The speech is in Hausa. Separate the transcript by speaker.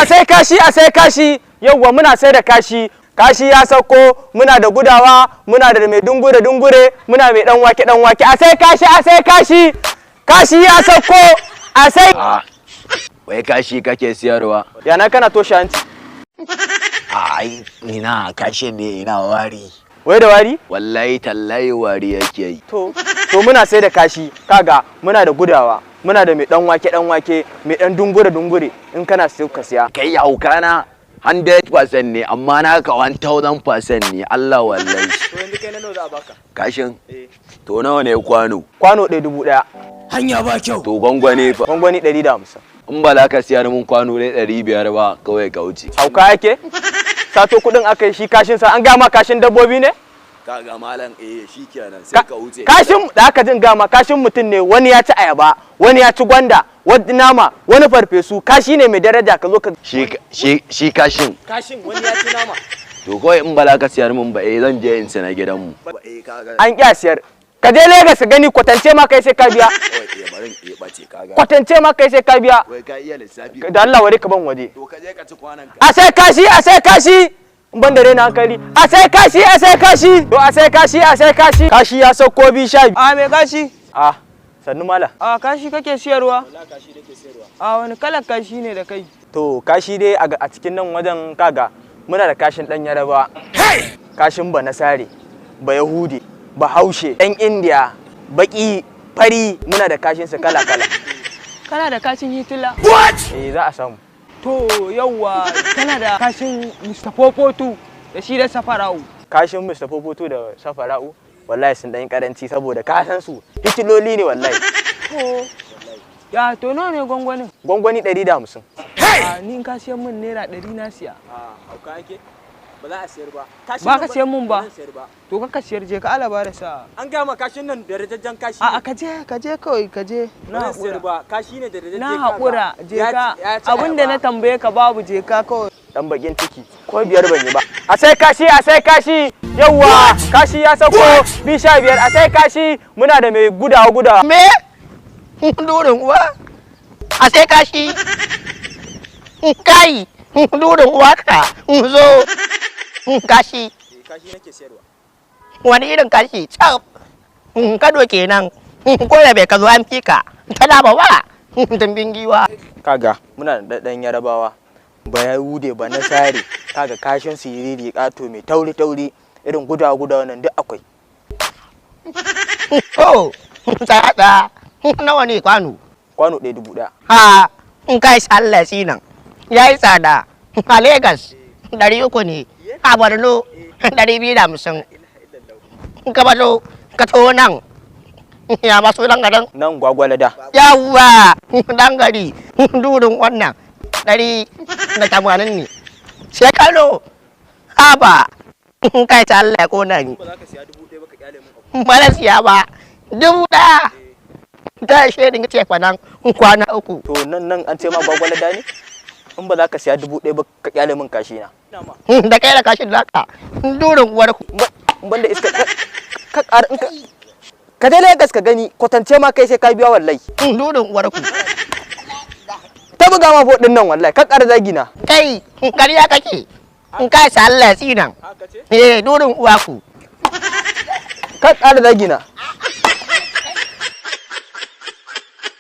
Speaker 1: A sai kashi, a sai kashi. Yauwa, muna sai da kashi. Kashi ya sauko, muna da gudawa, muna da mai dungure dungure, muna mai dan wake dan wake. A sai kashi, a sai kashi. Kashi ya sauko, a sai.
Speaker 2: A wai kashi kake siyarwa?
Speaker 1: Yana kana toshe hanci.
Speaker 2: Ai ina kashin ne ina wari.
Speaker 1: Wai da wari?
Speaker 2: Wallahi tallahi wari yake yi.
Speaker 1: To muna sai da kashi, kaga muna da gudawa, muna da mai dan wake dan wake, mai dan dungure dungure, in kana so ka siya.
Speaker 2: Kai hauka na 100% ne, amma naka 1000% ne, Allah wallahi.
Speaker 1: To yanzu kai na nawa za a baka?
Speaker 2: Kashin? To nawa ne kwano?
Speaker 1: Kwano ɗaya 1000.
Speaker 3: Hanya ba kyau.
Speaker 2: To gwangwani fa?
Speaker 1: Gwangwani 150.
Speaker 2: In ba za ka siyar mun kwano ɗaya 500 ba, kawai ka wuce.
Speaker 1: Hauka yake? Sato kuɗin aka yi shi kashin sa, an gama kashin dabbobi ne?
Speaker 2: Kaga malam, eh shikenan, sai ka wuce.
Speaker 1: Kashin da aka jin gama kashin mutum ne, wani ya ci ayaba, wani ya ci gwanda, wani nama, wani farfesu, kashi ne mai daraja, ka zo ka
Speaker 2: Shi kashin.
Speaker 1: Kashin wani ya ci nama.
Speaker 2: To kawai in ba za ka siyar mun ba, eh zan je in sana gidanmu. Eh kaga.
Speaker 1: An ƙya siyar. Ka je Lagos ka gani, kwatance ma kai sai ka biya.
Speaker 2: Kawai eh bari in bace kaga.
Speaker 1: Kwatance ma kai sai ka biya.
Speaker 2: Wai ka iya lissafi.
Speaker 1: Da Allah ware ka ban waje.
Speaker 2: To ka je ka ci kwanan ka.
Speaker 1: A sai kashi, a sai kashi. In ban da raina hankali. A sai kashi, a sai kashi. To a sai kashi, a sai kashi. Kashi ya sauko bi 12.
Speaker 4: A mai kashi?
Speaker 1: Ah, sannu mala.
Speaker 4: A kashi kake siyarwa? A wani kalar kashi ne da kai?
Speaker 1: To kashi dai a cikin nan wajen, kaga muna da kashin dan Yaraba. Kashin ba Nasare, ba Yahudi, ba Haushe, ɗan Indiya, baki, fari, muna da kashin sa kala kala.
Speaker 4: Kana da kashin Hitler?
Speaker 1: Eh, za a samu.
Speaker 4: To yauwa, kana da kashin Mr. Popotu da shi da Safara'u?
Speaker 1: Kashin Mr. Popoto da Safara'u wallahi sun ɗan yi karanci, saboda ka san su hitiloli ne wallahi.
Speaker 4: To ya to nawa ne gwangwanin?
Speaker 1: Gwangwani 150.
Speaker 4: A ni in ka siyan min naira 100 na siya.
Speaker 1: A hauka ake, ba za a siyar ba.
Speaker 4: Ba ka siyan mun ba? To ka siyar, je ka, alaba da sa.
Speaker 1: An gama kashin nan darajajjen kashi.
Speaker 4: A ka je, ka je kawai, ka je. Na haƙura.
Speaker 1: Ba kashi ne darajajjen.
Speaker 4: Na haƙura, je ka. Abinda na tambaye ka babu, je ka kawai.
Speaker 1: Dan bakin ciki, ko biyar ban yi ba. A sai kashi, a sai kashi. Yawwa, kashi ya sauko bi 15, a sai kashi, muna da mai gudawa gudawa.
Speaker 5: Me? Durin uwa? A sai kashi? Kai, durin uwa ka, zo. Kashi,
Speaker 1: Kashi nake sayarwa.
Speaker 5: Wani irin kashi? Cap. Kado kenan. Ko da bai ka zo an fika. Tana ba wa. Tumbin giwa.
Speaker 1: Kaga muna da dan Yarabawa, ba Yahude, ba Nasare, kaga kashin siriri kato mai tauri tauri, irin gudawa gudawa nan duk akwai.
Speaker 5: Oh, tsaya tsaya. Nawa ne kwano?
Speaker 1: Kwano ɗaya 1000.
Speaker 5: Ha, in kai sallah sinan. Ya yi tsada. A Legas, 300 ne. A Borno, 250. In ka bato, ka to nan. Ya ba sunan garin?
Speaker 1: Nan Gwagwalada.
Speaker 5: Yawwa, dan gari, durin wannan. 180 ne. Sai Kano. Haba. In kai ta Allah ya kona ni.
Speaker 1: Ba za ka siya 1000 ba ka kyale mun?
Speaker 5: Ba na siya ba. 1000. Ta ishe ni ce fanan kwana 3.
Speaker 1: To nan nan an ce ma Gwagwalada ne, in ba za ka siya 1000 ba ka kyale mun kashi na.
Speaker 5: Da kai da kashin naka. Durin uwarku.
Speaker 1: In banda iska, ka ƙara in ka ka je Lagos ka gani, kwatance ma kai sai ka biya wallahi.
Speaker 5: Durin uwarku.
Speaker 1: Ta buga ma fodin nan wallahi, ka ƙara zagi na.
Speaker 5: Kai, ƙarya kake. In ka sa Allah tsinan. Eh, durin uwaku.
Speaker 1: Ka ƙara zagi na.